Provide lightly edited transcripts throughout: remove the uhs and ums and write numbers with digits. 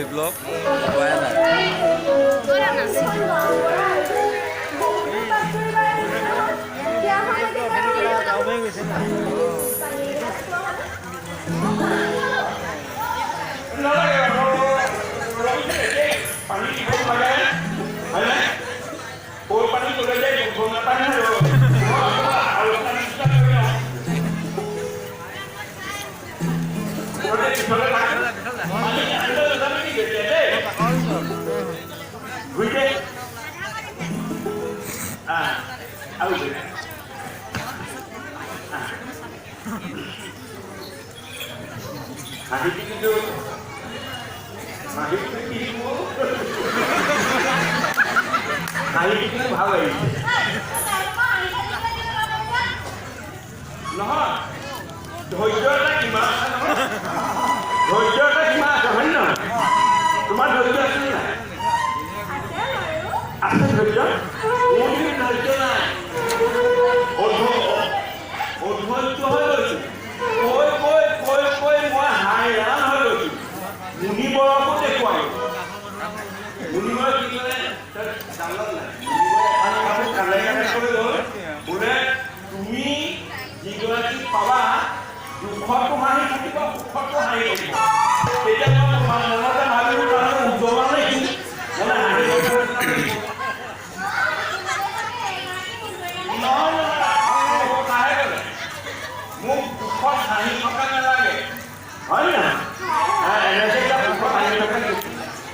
বিপ্লৱ উপায় নাই। হাঁহিটো ভাল লাগিছে নহয়। ধৈৰ্য এটা সীমা আছে নহয়, ধৈৰ্য এটা সীমা আছে, হয় নহয়? তোমাৰ ধৈৰ্য আছে নাই? আছে ধৈৰ্য। মোৰ কিন্তু ধৈৰ্য নাই, অধৈৰ্য হৈ গৈছো। কৈ কৈ কৈ কৈ মই হাইৰাণ হৈ গৈছো। মুনিবৰকো দেখুৱালো। মুনিবৰে কি ক'লে জানত নাই? মুনিবৰে কানে কানে কৈ গ'ল বোলে, তুমি যিগৰাকী পাবা দুখতো হাঁহি থাকিব, সুখতো হাঁহি থাকিব। তেতিয়া মই মনতে ভাবিলো, তাৰমানে উজ্জ্বলা নেকি মানে হাঁহি। নহয় নহয়, ক'লে মোক দুখত হাঁহি থকা নালাগে, হয় নহয়? এনেকৈ দুখত হাঁহি থকা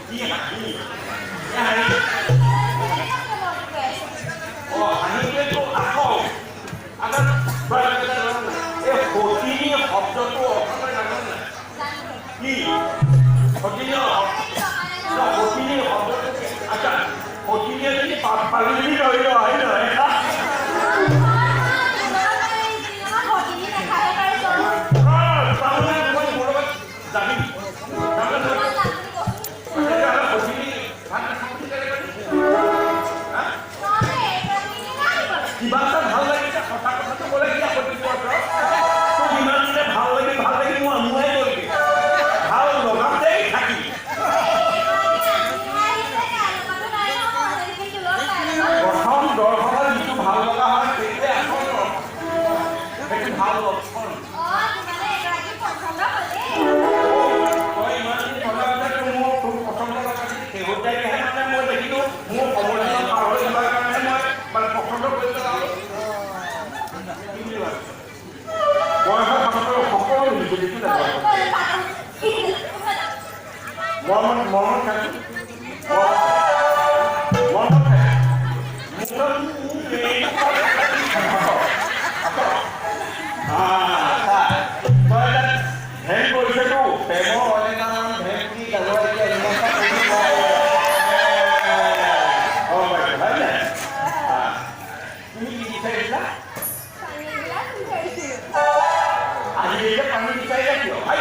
কি হাঁহি হাঁহি? অ, হাঁহিটোৱেতো আচল। এই সতিনী শব্দটো অৰ্থ তই জান নাই? কি সতিনী? সতিনী শব্দটো, আচ্ছা, সতিনী এজনী পালিজনী ধৰি লোৱা, হয় নহয়? তাৰমানে মই মোৰ লগত যাবি, তেতিয়াহ'লে সতিনী ভাত নাখাওঁ বুলি কেনেকৈ কলি? হা? কিবা এটা ভাল লাগিছে, সঁচা কথাটো ক'লে কি আপত্তি পোৱা? তোক ইমান দিনে ভাল লাগি ভাল লাগি মোৰ আমুৱাই গ'লগৈ। ভাল লগাতেই থাকি প্ৰথম দৰ্শনত যিটো ভাল লগা হয়, সেইটোৱে আচল দৰ্শন, সেইটো ভাল লক্ষণ। তই ইমান দিন থকাৰ পিছত মোৰ তোৰ পচন্দ লগা শেহতীয়াকেহে মানে মই দেখিলোঁ, মোৰ সময়টো পাৰ হৈ যোৱাৰ কাৰণেহে মই মানে পচন্দ কৰি পেলালোঁ। কি বুলি ভাবিছ? বয়সৰ কথাটো সকলো মিলিছে, দেখিছে নাই? মৰমত মৰমত থাকি, মৰমত থাকি। তই তাত ধ্যান কৰিছেতো প্ৰেমৰ অনেকান ধ্যান কৰি গালোৱা। এতিয়া ইমান গম পাইছোঁ, হয় নাই? তুমি কি বিচাৰিছিলা আজি? এতিয়া পানী বিচাৰিলা কিয়? হাই,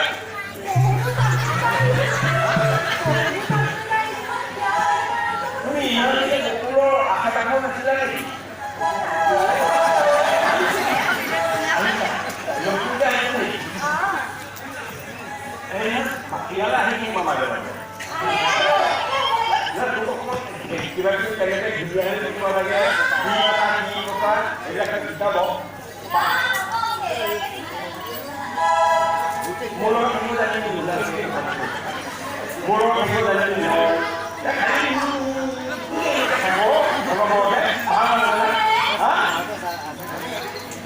তুমি ইমান দিনে গকুলৰ আশে পাশেও নাছিলা নেকি? নতুনকৈ আহিছে নেকি? এই ইয়ালৈ আহি থাকিবা মাজে মাজে। তোক অকণমান কিবা কিবি কেনেকৈ ঘূৰি আহি থাকিব লাগে, কি কথা কি কথা এইবিলাক শিকাব। মোৰ লগত থাকিব জানি নেকি? মোৰ লগত থাকিব জানি নেকি? খালি থাকো অলপ ভাল নালাগে। হা,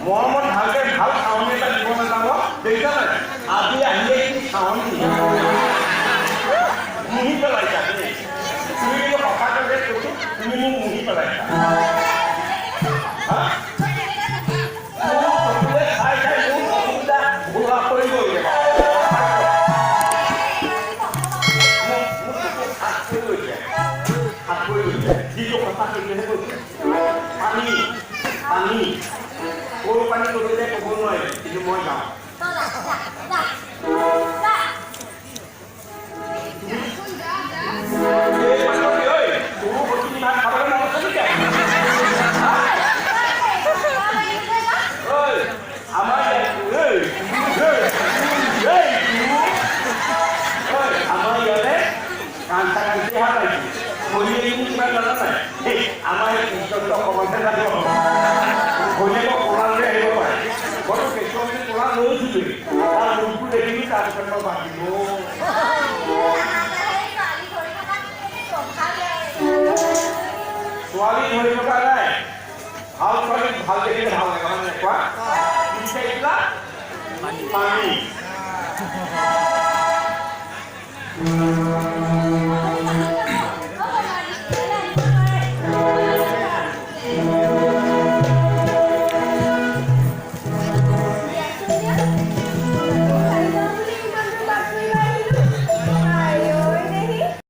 মৰমত ভালকে ভাল চাউনি এটা দিব নাজানো। দেখিছা নাই, আজি আহিলে কি চাউনি মুহি পেলাইছা দেই তুমি। কিন্তু সঁচাকৈ কৈছো, তুমি মোক মুহি পেলাইছা। হা, মোৰ চকুলে চাই চাই মোৰ চকুকেইটা ঘোলা কৰি গৈছে। মোৰ চকু সাত পৰি গৈছে, সাত পৰি গৈছে। যিটো সঁচা সেইটোহে কৈছে। পানী পানী ক'ৰ পানী ক'লৈ যায় ক'ব নোৱাৰি, কিন্তু মই যাওঁ। এই মানৱী ঐ, তোৰো সতিনী ভাত খাবলৈ মন আছে নেকি? কাৰণে জানা নাই, আমাৰ এই কৃষ্ণটো অকণমানহে জানিব, ঘৈণীয়েকক কোলা লৈ আহিব পাৰে। মইতো কেঁচুৱাজনী কোলা লৈছিলোৱেই, তাৰ মূৰটো দেখিলো, তাৰপিছত মই বাদ দিলো। ছোৱালী ধৰি থকা নাই, ভাল ছোৱালী ভাল দেখিলে ভাল লাগে, হয় নে কোৱা? কি বিচাৰিছিলা? পানী।